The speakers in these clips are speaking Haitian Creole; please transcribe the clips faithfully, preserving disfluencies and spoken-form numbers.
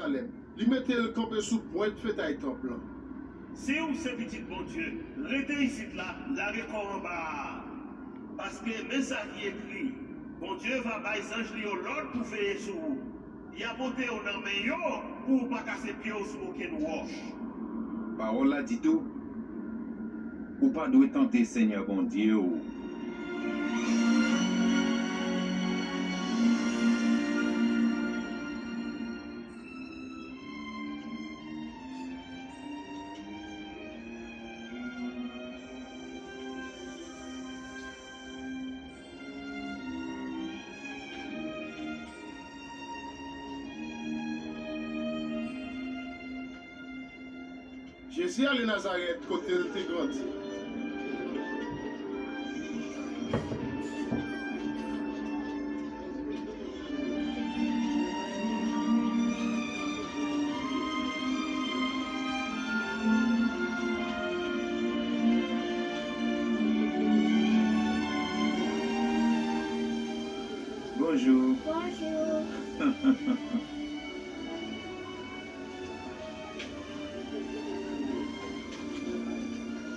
Jerizalèm, li mete l kanpe sou pwent fetay tanp lan. Si w se pitit Bondye, rete isit la, lage kò w anba a. Paske men sa ki ekri, Bondye va bay zanj li yo lòd pou veye sou ou. Y a pote w nan men yo pou w pa kase pye w sou okenn wòch. Pawòl la di tou, ou pa dwe tante Senyè Bondye w. Jezi ale Nazarèt, kote l te grandi. Bonjou. Bonjou.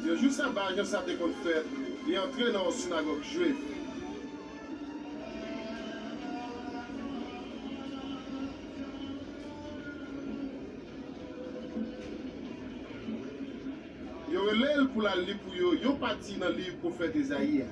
Yon jou saba, jan sa te konn fèt, li antre nan yon sinagòg jwif. Yo rele l pou l al li pou yo yon pati nan liv pwofèt Ezayi a.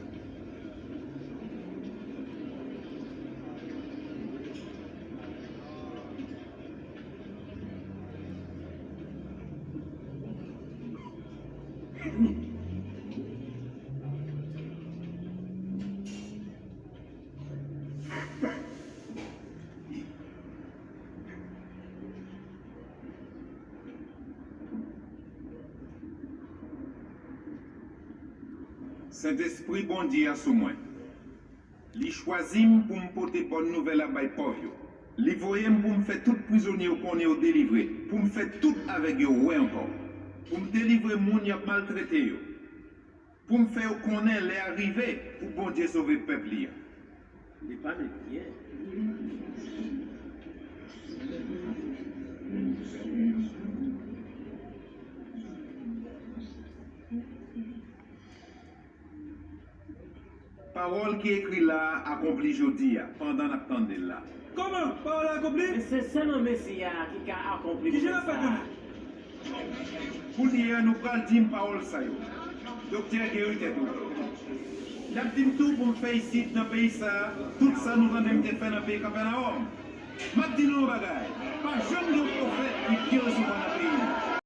Sentespri Bondye a sou mwen. Li chwazi m pou m pote bòn nouvèl la bay pòv yo. Li voye m pou m fè tout prizonye yo konnen yo delivre, pou m fè tout avèg yo wè ankò, pou m delivre moun y ap maltrete yo, pou m fè yo konnen lè a rive pou Bondye sove pèp li a. Li pa met byen. Pawòl ki ekri la a akonpli jodi a, pandan n ap tande l la. Kòman? Pawòl la akonpli? Men se sèlman Mesi a ki ka akonpli pwomès sa a. Kounye a, nou pral di m pawòl sa yo. Doktè, geri tèt ou. N ap di m tou pou m fè isit, nan peyi sa a, tout sa nou tande m te fè nan peyi Kapènawòm. M ap di nou yon bagay, pa janm gen yon pwofèt ki byen resevwa nan peyi.